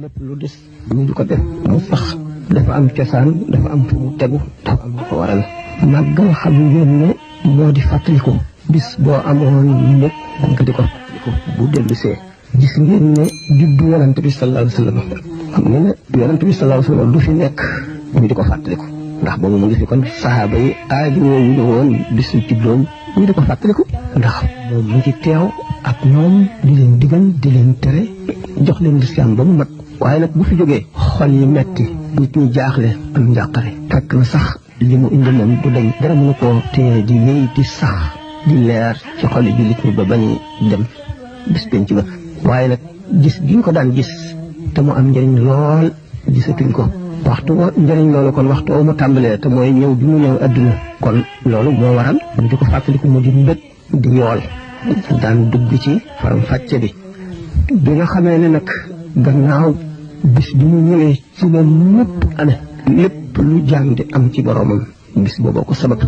lépp lu des ñu di ko def mu sax dafa am cosaan dafa am fu mu tegu dafa am lu ko waral màggal xam ngeen ne moo di fàttaliku bis boo amoon lépp nga di ko fàttaliku bu dellusee gis ngeen ne juddu yonent bi sallallahu alayhi wa sallam xam ngeen ne yonent bi sallallahu alayhi wa sallam du fi nekk ñu di ko fàttaliku ndax boobu mu ngi fi kon sahaaba yi aaji woowu ñu woon bisu juddoom ñu di ko fàttaliku ndax moom mu ngi teew ak ñoom di leen digal di leen tere jox leen lislaam ba mu mat waaye nag bu fi jógee xol yi metti nit ñi jaaxle am njàqare fekk na sax li mu indi moom du dañ dara mënu koo téye di wéy di sax di leer ci xol yi jullit ñi ba bañ dem bis penc ba waaye nag gis gi ñu ko daan gis te mu am njëriñ lool gisatuñ ko waxtu njëriñ loolu kon waxtu mu tàmbalee te mooy ñëw bi mu ñëw adduna kon loolu moo waral ñu di ko fàttaliku mu di mbég di yool daan dugg ci faram fàcce bi nga xamee ne nag gannaaw bis bi mu ñëwee ci la lépp ane lépp lu jaam di am ci boromam bis booboo ko sabab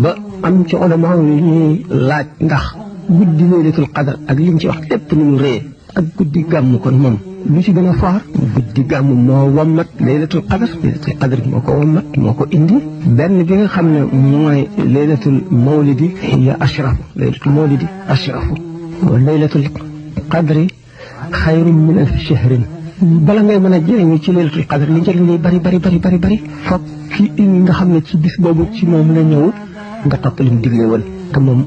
ba am ci ulama yi ñuy laaj ndax guddi laylatul qadar ak liñ ci wax lépp ni mu rëy ak guddi gàmm kon moom lu ci gën a foor guddi gàmm moo wammat laylatul qadar moo ko wammat moo ko indi benn bi nga xam ne mooy laylatul mawlidi hiya ashrafu laylatul mawlidi ashrafu laylatul qadri xayrun min alfi shahrin bala ngay mën a jëriñu ci laylatul qadr li njëriñ li bari foog ki nga xam ne ci bis boobu ci moom la ñëw nga topp lim digle woon te moom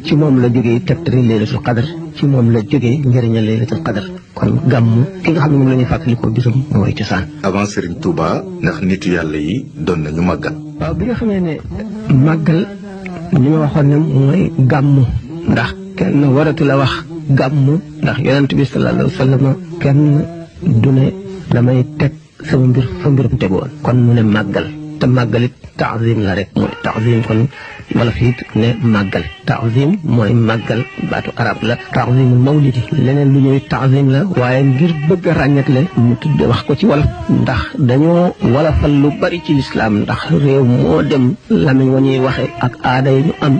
ci moom la jógee tegtari laylatul qadr ci moom la jógee njëriñal laylatul qadr kon gàmmu ki nga xam ne moom la ñuy fàttalikoo bisam mooy cosaan. avant Serigne Touba ndax nitu yàlla yi doon nañu màggal. waaw bi nga xamee ne màggal li ma waxoon ne mooy gàmmu ndax kenn waratu la wax gàmmu ndax yonent bi sallallahu alayhi wa sallam kenn du ne damay teg sama mbir fa mbirum tegoon kon mu ne màggal te màggalit taazim la rek mooy taazim kon wala fii ne màggal taazim mooy màggal baatu arab la taazimul mawlidi leneen lu ñuy taazim la waaye ngir bëgg a ràññatle mu tudde wax ko ci wolof ndax dañoo wolofal lu bari ci lislaam ndax réew moo dem lamiñ wa ñuy waxe ak aada yi ñu am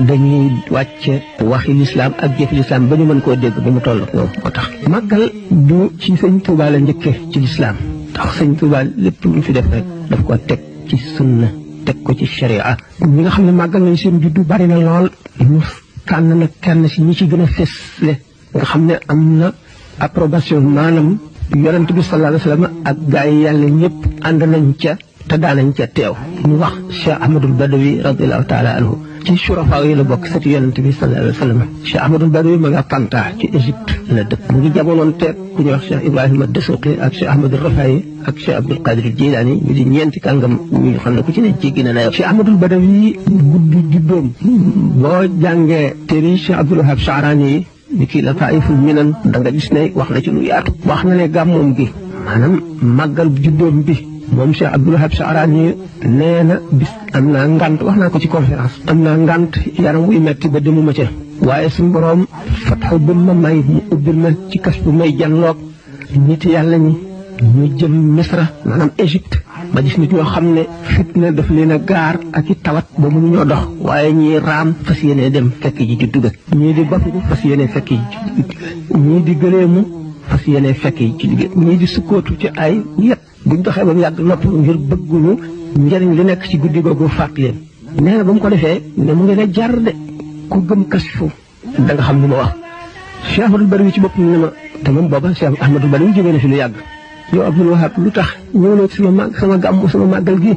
dañuy wàcce waxi lislaam ak jëfi lislaam ba ñu mën koo dégg ba mu toll ñoom moo tax màggal du ci sëñ Tuubaa la njëkke ci lislaam ndax sëñ Tuubaa lépp lu mu fi def rek daf ko teg ci sunna teg ko ci sharia ñi nga xam ne màggal nañ seen juddu bari na lool ñu tànn nag kenn si ñi ci gën a fésle nga xam ne am na approbation maanaam yonent bi sallallahu alayhi wa sallam ak gaa yi yàlla ñëpp ànd nañ ca te daanañ ca teew ñu wax Cheikh Ahmadul Badawi radiallahu taala anhu ci surafaa yi la bokk sëti yonent bi sallallahu alayhi wa sallam Cheikh Ahmadul Badawi ma nga Tanta ci Égypte la dëkk mu ngi jamonoon teeg ku ñuy wax Cheikh Ibrahima Dasuqi ak Cheikh Ahmadul Rafayi ak Cheikh Abdul Qadir Jilaani ñu di ñeenti kàngam ñu xam ne ku ci ne jéggi na nayo Cheikh Ahmadul Badawi guddi juddoom boo jàngee téere Cheikh Abdul Wahab Sha'rani yi ni kii la Taiful Minan da nga gis ne wax na ci lu yaatu wax na ne gàmmoom gi maanaam màggal juddoom bi moom Cheikh Abdul Wahab Sha'rani nee na bis am naa ngant wax naa ko ci conférence am naa ngant yaram wuy metti ba demuma ca waaye suñu boroom fatxu ba ma may mu ubbil ma ci kas bu may janloog nit yàlla ñi ñu jëm Misra maanaam Égypte ba gis nit ñoo xam ne fitna daf leen a gaar ak i tawat ba mënu ñoo dox waaye ñii raam fas yéene dem fekk ji juddu ga ñii di bafiku fas yéene fekk ji ci juddu ga ñii di gëleemu fas yéene fekk ji ci liggéey ñii di sukkootu ci ay yet buñ doxee ba mu yàgg nopp ngir bëgguñu njëriñ li nekk ci guddi googu faat leen nee na ba mu ko defee ne mu ngi ne jar de ku gëm kasfu da nga xam li ma wax Cheikh Ahmadul Badawi ci bopp ne ma te moom booba Cheikh Ahmadul Badawi jógee na fi lu yàgg yow Abdul Wahab lu tax ñëw na sama gàmmu sama màggal gi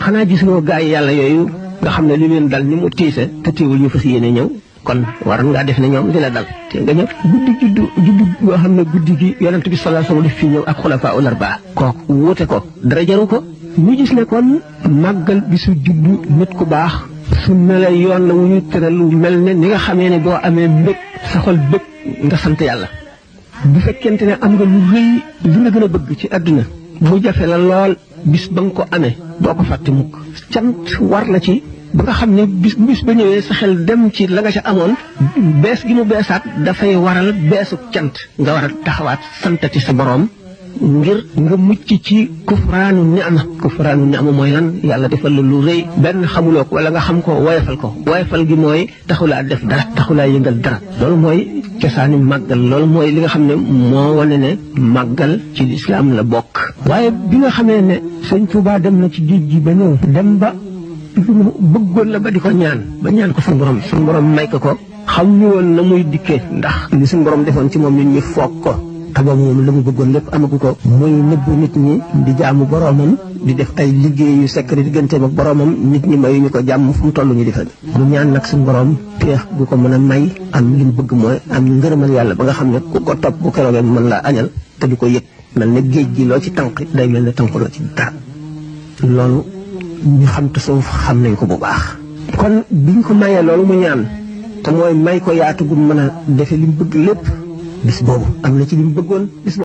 xanaa gisuloo gaa yi yàlla yooyu nga xam ne li leen dal ni mu tiise te teewul ñu fas yéene ñëw kon waroon ngaa def ne ñoom li la dal te nga ñëw guddi juddu boo xam ne guddi gi yonent bi sallallahu alayhi wasallam def fii ñëw ak xulafaa ul arbaa kooku wuute ko dara jaru ko ñu gis ne kon màggal bisu juddu nit ku baax sunna la yoon la wu ñu tëral lu mel ne ni nga xamee ne boo amee mbég sa xol bëgg nga sant yàlla bu fekkente ne am nga lu rëy li nga gën a bëgg ci àdduna mu jafe la lool bis ba nga ko amee doo ko fàtte mukk cant war la ci ba nga xam ne bis ba ñëwee sa xel dem ci la nga ca amoon bees gi mu beesaat dafay waral beesu cant nga war a taxawaat santati sa boroom ngir nga mucc ci kufraanu ni'ma mooy lan yàlla defal la lu rëy benn xamuloo ko wala nga xam ko woyofal gi mooy taxulaa def dara taxulaa yëngal dara loolu mooy cosaani màggal loolu mooy li nga xam ne moo wane ne màggal ci lislaam la bokk waaye bi nga xamee ne sëñ Tuubaa dem na ci géej gi ba ñëw dem ba bëggoon la ba di ko ñaan ko suñu borom may ko xam ñu woon na muy dikkee ndax li suñu borom defoon ci moom nit ñi foog ko taba moom la mu bëggoon lépp amagu ko muy nëbbu nit ñi di jaamu boromam di def ay liggéey yu secret digganteem ak boromam nit ñi mayuñu ko jàmm fu mu toll ñu di fa mu ñaan nag suñu borom peex bu ko mën a may am li mu bëgg mooy am ngërëmal yàlla ba nga xam ne ku ko topp bu keroogee mën laa añal te du ko yëg mel ne géej gi loo ci tànq day mel ne tànqloo ci dara loolu ñu xam tasawuf xam nañ ko bu baax kon biñ ko mayee loolu mu ñaan te mooy may ko yaatu gu mën a defe li mu bëgg lépp bis boobu am na ci li mu bëggoon bis